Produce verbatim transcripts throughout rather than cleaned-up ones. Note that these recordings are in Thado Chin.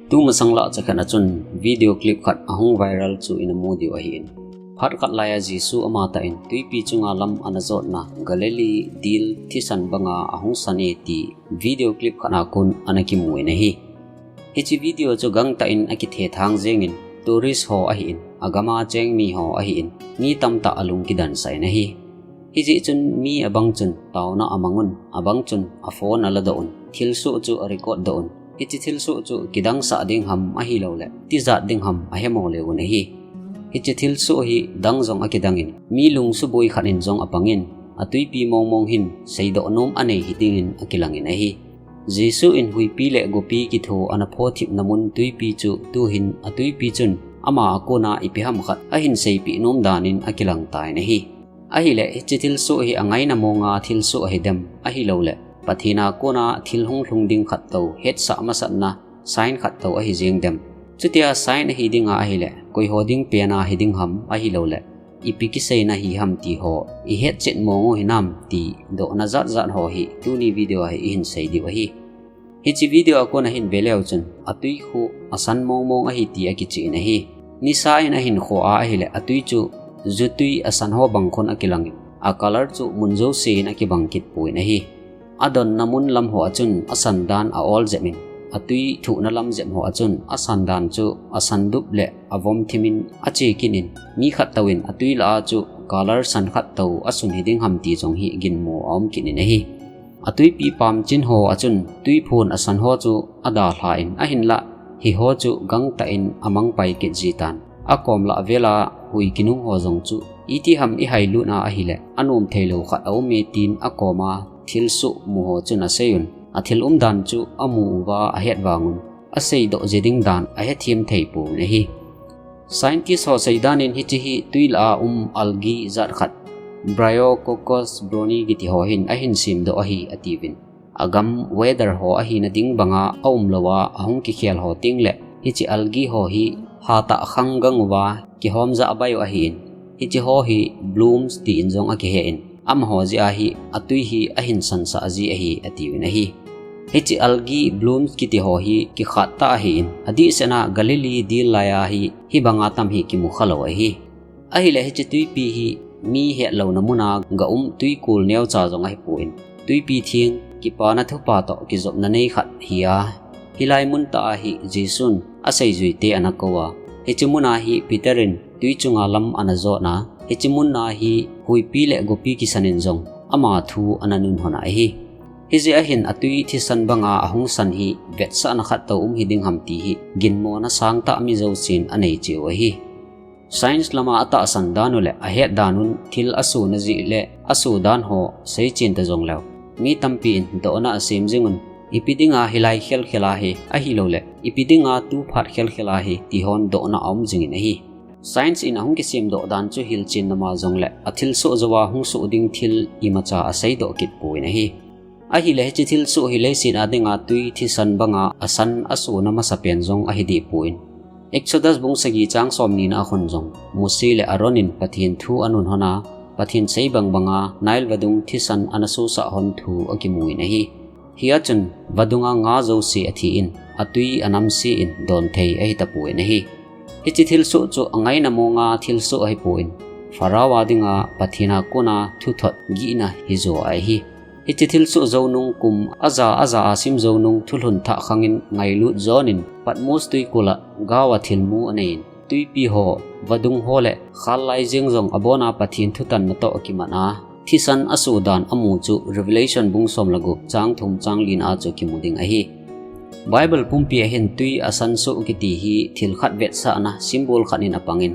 Tumasang lahcha khat a chun video clip khat ahung viral chu ina mu diu ahin. Phat khat laiya Jesu amatah in tuipi chunga lam ana jotna Galilee dil thisan banga ahung san e ti video clip khat a kon ana kimu in ahi. Hiche video chu gangtah in akithethang jengin, tourist ho ahin, agama cheng mi ho ahin, mi tamtah alung kidansah in ahi. Hijeh chun mi abang chun taona amangun, abang chun aphone aladoh un, thilsoh chu arecord doh un. Hiche thilsoh chu kidangsah ding ham ahilouleh tijat ding ham ahemo leu un ahi. Hiche thilsoh hi dang jong akidangin, mi lungsuboi khat in jong apangin, atuipi mongmong hin seidoh nom anei hidingin akilangin ahi. Jesu in huipi le gopi kitho ana phothipna mun tuipi chu tuhin atuipi chun ama akona ipi ham khat ahin seipeh nom danin akilang tan ahi. Ahileh hiche thilsoh hi angaina monga thilsoh ahidem ahilouleh Pathen a kona thil hunglhung ding khat tou hetsah masatna sign khat tou ahi jeng dem. Chutia sign ahi dinga ahileh koiho ding pena hiding ham ahilouleh ipi kiseina hi ham ti ho ihetchet mong u hinam ti dohna jatjat ho hi tuni video a hi ihin sei diu ahi. Hiche video a kon ahin veleu chun atui khu asan mongmong ahi ti akicheh in ahi. Nisa in ahin kho a ahileh atui chu jutui asan ho bang khun akilangin, a color chu mun jouse in akibang kit pon ahi. Adonna mun lam ho a chun asan dan a-ol jep in, atui thuhna lam jep ho a chun asan dan chu asandup le avom thimin ache kit in, mi khat touvin atui lah a chu color san khat tou asun hiding ham ti jong hi ginmo aum kit in ahi. Atuipi pamchin ho a chun tuiphun asan ho chu adalhan ahinlah hiho chu gangtah in amangpai kit jitan. Akom lah vela hui kinung ho jong chu iti ham ihailut a ahileh anom theilou khat aume tin akoma thilsoh mu ho chun aseiyun. Athil umdan chu amu uva ahet vangun aseidoh je ding dan ahethem thei pon ahi. Scientist ho seidan in hiche hi tui lah a um algae jat khat, Bryococcus bruni kiti ho hin ahin semdoh ahi atiuvin. Agam weather ho ahina ding banga aumlou a ahung kikhel ho tengleh hiche algae ho hi hatah khang gang uva kihom jah bai u ahin. Hiche ho hi blooms tin jong akihen. Amaho jeh a hi atui hi ahin sansah ji ahi atiuvin ahi. Hiche algae blooms kiti ho hi kikhat tah ahin, adehset a Galilee dil laiya hi hibanga tam hi kimu khalou ahi. Ahileh hiche tuipi hi mi hetlouna muna ga um tuikul neocha jong ahipon, tuipi theng kipana thupha toh kijopna nei khat hi a, hilai mun tah a hi Jesun aseijuite ana kou a, hiche muna hi Peter in tui chunga lam ana jotna, hiche muna hi huipi le gopi kisan in jong ama thu ana nunhon ahi. Hijeh a hin atui thisan banga ahung san hi vetsahna khat tou um hiding ham ti hi ginmona sangtah mi jousen anei cheh u ahi. Science lama atahsan dan u le ahet dan un thil asona jeh le aso dan ho seichen ta jongleu, mi tampi in dohna asem jingun, ipi dinga hilai khelkhel ahi ahilouleh ipi dinga tu phat khelkhel ahi ti hon dohna aum jingin ahi. Science in ahung kisemdoh dan chu hilchen nama jongleh athilsoh jouva hung soh ding thil imacha aseidoh kit pon ahi. Ahileh hiche thilsoh hi leiset a dinga tui thisan banga asan asona masapen jong ahi dehpon. Exodus bung sagi chang somni na a khun jong Mose le Aaron in Pathen thu anunhon a, Pathen sei bangbanga Nile vadung thisan ana sosah hon thu akimun ahi. Hia chun vadunga nga jouse athin, atui anamsen donthei ahitapon ahi. Hiche thilsoh chu angaina monga thilsoh ahipon, Pharaoh a dinga Pathen a kona thuthot gihna hijo ahi. Hiche thilsoh jou nung kum aja aja a sim jou nung thulhun thah khangin ngailut jonin Patmos tuikul a gaova thilmu aneiyin, tuipi ho, vadung ho le khallai jeng jong abona Pathen thutanna toh akiman a, thisan aso dan amu chu Revelation bung som le gup chang thum chang lina a chu kimu ding ahi. Bible pumpi a hin tui asan soh kiti hi thil khat vetsahna symbol khat in apangin,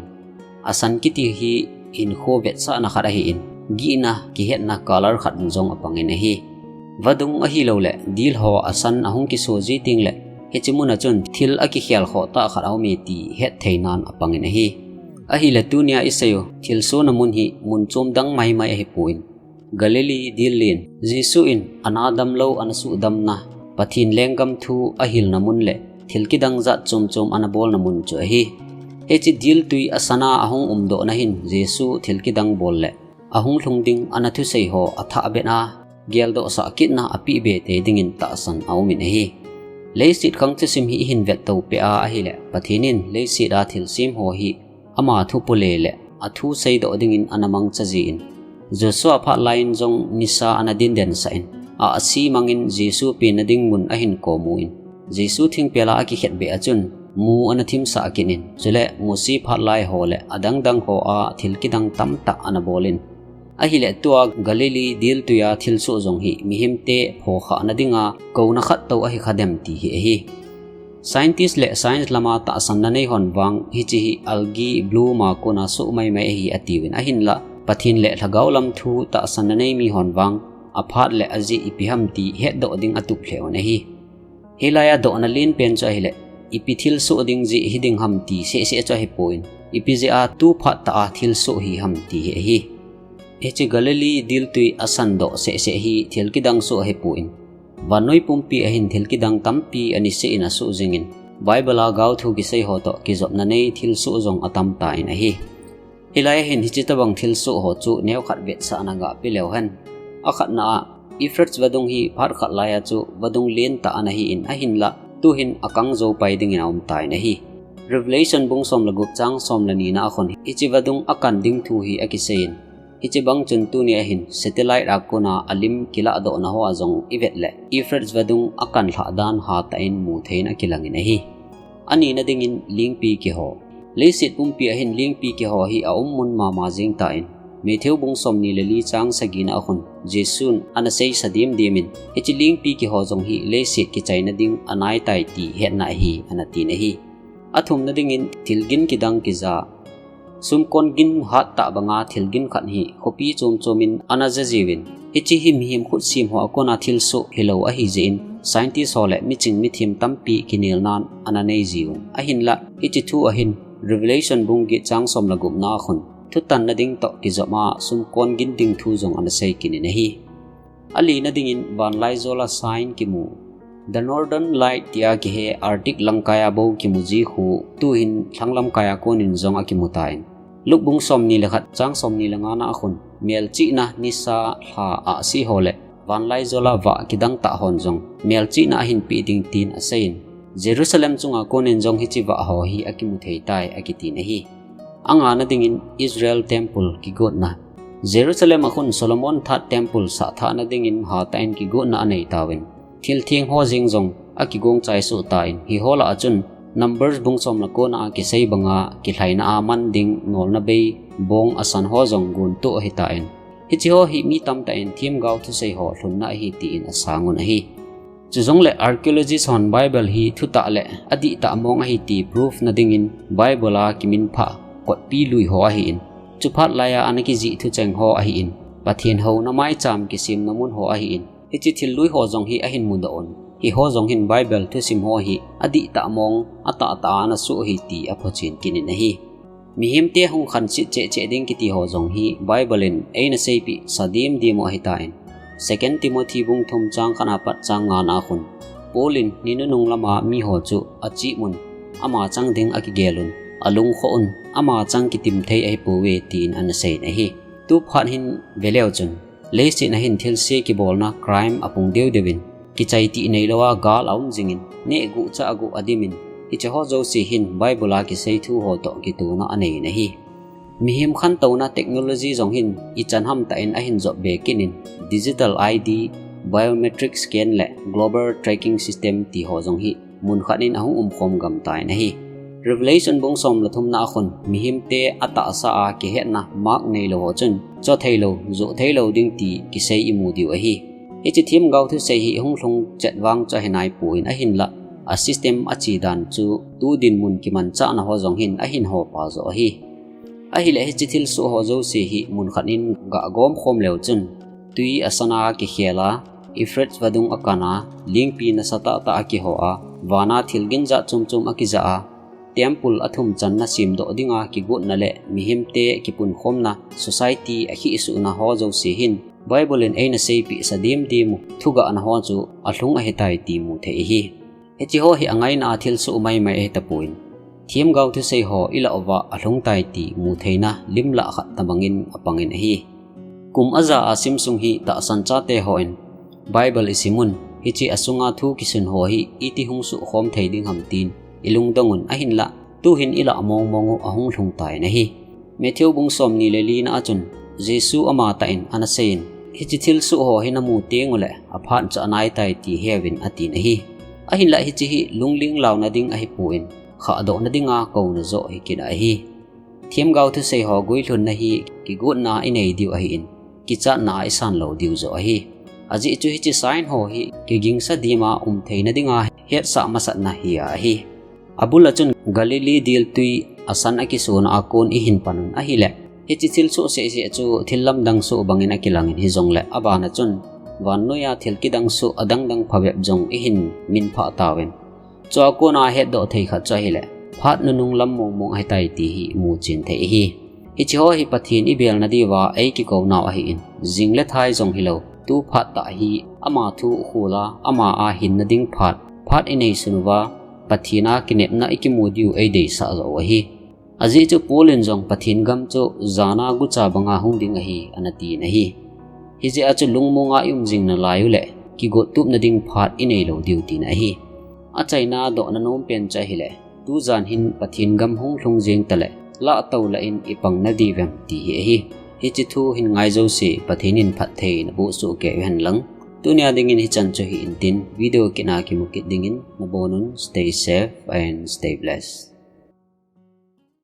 asan kiti hi hinkho vetsahna khat ahin, gihna kihetna color khat in jong apangin ahi. Vadung ahilouleh dil ho asan ahung kiso ji tengleh hiche muna chun thil akikhel khoh tah khat aume ti hettheinan apangin ahi. Ahileh tunia iseiu thilsona mun hi mun chom dang maimai ahipon, Galilee dil len Jesu in ana damlou ana suhdamna, Pathen lenggam thu ahilna mun le thil kidang jat chom chom ana bolna mun chu ahi. Hiche dil tui asan a ahung umdohna hin Jesu thil kidang bol le ahung lhung ding ana thusei ho athahbeh a, geldohsah kitna apehbe tei dingin tahsan aumin ahi. Leiset khang thusim hi ihin vetto peh a ahileh, Pathen in leiset a thilsem ho hi ama thu pule le athu seidoh dingin ana mangcha jin, Joshua phat laiyin jong nisa ana dinden sah in, a asi mangin Jesu penna ding mun ahin komun, Jesu thingpel a akikhet beh a chun mu ana thimsah kit in, chule Mose phat lai ho le adang dang ho a thil kidang tamtah ana bolin, ahileh tua Galilee diltui a thilsoh jong hi mihemte phokhah na dinga kouna khat tou ahi kha dem ti hi ahi. Scientist le science lama tahsanna nei hon vang hiche hi algae bloom a kona soh maimai ahi atiuvin, ahinlah Pathen le lhagao lam thu tahsanna nei mi hon vang aphat le ajeh ipi ham ti hetdoh ding atup lheh un ahi. Hilai a dohna lenpen chu ahileh, ipi thilsoh ding jeh hiding ham ti sehseh chu ahipon, ipi jeh a tu phat tah a thilsoh hi ham ti hi ahi. Hiche Galilee diltui asandoh sehseh hi thil kidang soh ahipon, vannoi pumpi ahin thil kidang tampi aniseh in asoh jingin, Bible a gaothu kisei ho toh kijopna nei thilsoh jong atam tan ahi. Hilai a hin hiche tobang thilsoh ho chu neokhat vetsahna gah pe leu hen. Akhatna a, Euphrates vadung hi phat khat lai a chu vadung lentah ana hin, ahinlah tuhin akang jou pai dingin aum tan ahi. Revelation bung som le gup chang som le nina a khun hiche vadung akan ding thu hi akiseiyin, hiche bang chun tuni a hin satellite a kona alim kilahdohna ho a jong ivet leh Euphrates vadung akan lhah dan hatah in muthei in akilangin ahi. Anina dingin lingpi kiho. Leiset pumpi a hin lingpi kiho hi aum mun mama jing tan, Matthew bung somni le li chang sagina a khun Jesun ana seisa dimdim in, hiche lingpi kiho jong hi leiset kichaina ding anaitai ti hetna ahi, ana tin ahi. Athumna dingin thilgin kidang kija. Sumkon gin hattah banga thilgin khat hi khopi chom chom in ana ja jiuvin, hiche hi mihem khutsim ho a kona thilsoh hilou ahi jeh in, scientist ho le miching mithem tampi kinelnan ana nei jiuvin, ahinlah hiche thu a hin Revelation bung get chang som le gupna a khun thutanna ding toh kijopma sumkon gin ding thu jong ana sei kit in ahi. Alina dingin vanlaijola sign kimu. The Northern Light tia kihe Arctic lamkaia bou kimu ji khu tuhin lhanglamkaia konin jong akimu tan, Luke bung somni le khat chang somni le ngana a khun melchihna nisa lha ahsi ho le vanlaijola vah kidang tah hon jong melchihna ahin peh ding tin aseiyin, Jerusalem chunga konin jong hiche vah ho hi akimu thei tai akitin ahi. Angana dingin Israel Temple kigotna. Jerusalem a khun Solomon that temple sahthahna dingin hatah in kigotna anei tauvin, thiltheng ho jeng jong akigong chai soh tan, hiho lah a chun Numbers bung som le kona a kisei banga kilhaina a man ding nolna bei bong asan ho jong gontoh ahitan, hiche ho hi mi tamtah in themgao thusei ho lhunna ahi tin asangun ahi. Chujongle archaeologist hon Bible hi thutah le adihtah mong ahi ti proof na dingin Bible a kiminphah kotpi lui ho ahin, chuphat laiya ana kijih thucheng ho ahin, Pathen houna maicham kisemna mun ho ahin, hiche thil lui ho jong hi ahin mudoh un, hiho jong hin Bible thusim ho hi adihtah mong atahtah a ana soh ahi ti aphochen kit in ahi. Mihemte hung khanset cheh cheh ding kiti ho jong hi Bible in eina seipeh sa dimdim u ahitan, Second Timothy bung thum chang khatna pat chang ngana khun, Paul in ni nunung lama mi ho chu achihmun, ama chang ding akigelun, alungkhoh un, ama chang kitim thei ahipouve tin ana seiyin ahi. Tuphat hin veleu chun, leiset a hin thilse kibolna crime apung deudeuvin, kichai tih neilouva gal aum jingin, neh guh chah guh adimin, hiche ho jouse hin Bible a kisei thu ho toh kitouna aneiyin ahi. Mihem khantouna technology jong hin ichan hamtah in ahin jop be kit in, digital I D, biometric scan le global tracking system ti ho jong hi munkhat in ahung umkhom gamtan ahi. Revelation bung som le thumna a khun mihemte atahsa a kihetna mark neilou ho chun choh theilou, joh theilou ding ti kisei imu diu ahi. Hiche themgao thusei hi hung lhung chet vang chu ahi naipon ahinlah, a system ache dan chu tu dinmun kimanchahna ho jong hin ahin hopa joh ahi. Ahileh hiche thilsoh ho jouse hi munkhat in gah gomkhom leu chun, tui asana kikhel a, Euphrates vadung akan a, lingpi nasatah tah akiho a, vana thilgin jat chom chom akija a, temple athum channa semdoh dinga kigotna le mihemte kipunkhomna society akhehsuhna ho jouse hin Bible in eina seipeh sa dimdim u thugahna ho chu alhung ahitai ti muthei ahi. Hiche ho hi angaina a thilsoh maimai ahitapon, themgao thusei ho ilah uva alhungtai ti mutheina limlah khat tobangin apangin ahi. Kum aja a simsung hi tahsan chate hon Bible isimun, hiche asunga thu kisun ho hi iti hung suhkhom thei ding ham tin ilungdong un, ahinlah tuhin ilah mongmong u ahung lhung tan ahi. Matthew bung somni le lina a chun Jesu amatah in anaseiyin, hiche thilsoh ho hi namu teng uleh aphat chu anaitai ti heuvin atin ahi. Ahinlah hiche hi lungling launa ding ahipon, khahdohna dinga kouna joh hi kit ahi. Themgao thusei ho guilhunna hi kigotna inei diu ahin, kichatna a isan lou diu joh ahi. Ajeh chu hiche sign ho hi kigingsa dima um theina dinga hetsah masatna hi ahi. Abul a chun Galilee diltui asan akisona a kon ihin pan un ahileh, hiche thilsoh sehseh chu thil lamdang soh bangin akilangin hijongleh abana chun vannoiya thil kidang soh adangdang phabep jong ihin minphah tauvin. Chua kona hetdoh thei khat chu ahileh, phat nunung lam mongmong ahitai ti hi imu chen thei ahi. Hiche ho hi Pathen ibelna diuva eikikounau ahin, jing le thai jong hilou, tu phat tah hi ama thu khol a, ama a hinna ding phat, phat inei sun uva, Pathen a kinepna ikimu diu eideisah joh u ahi. Ajeh chu Paul in jong Pathen gam chu jana gucha banga hung ding ahi, anatin ahi. Hijeh a chu lungmonga ium jing nalai uleh, kigottupna ding phat inei lou diu tina ahi. Achaina dohna nom pen chu ahileh, tujan hin Pathen gam hung lhung jeng taleh, lahtou lah in ipang nadiu vem ti hi ahi. Hiche thu hin ngai jouse Pathen in phattheina boh soh kei uhen lang. Tunia dingin hichan chu hi intin, video kit a kimu kit dingin nabonun, stay safe and stay blessed.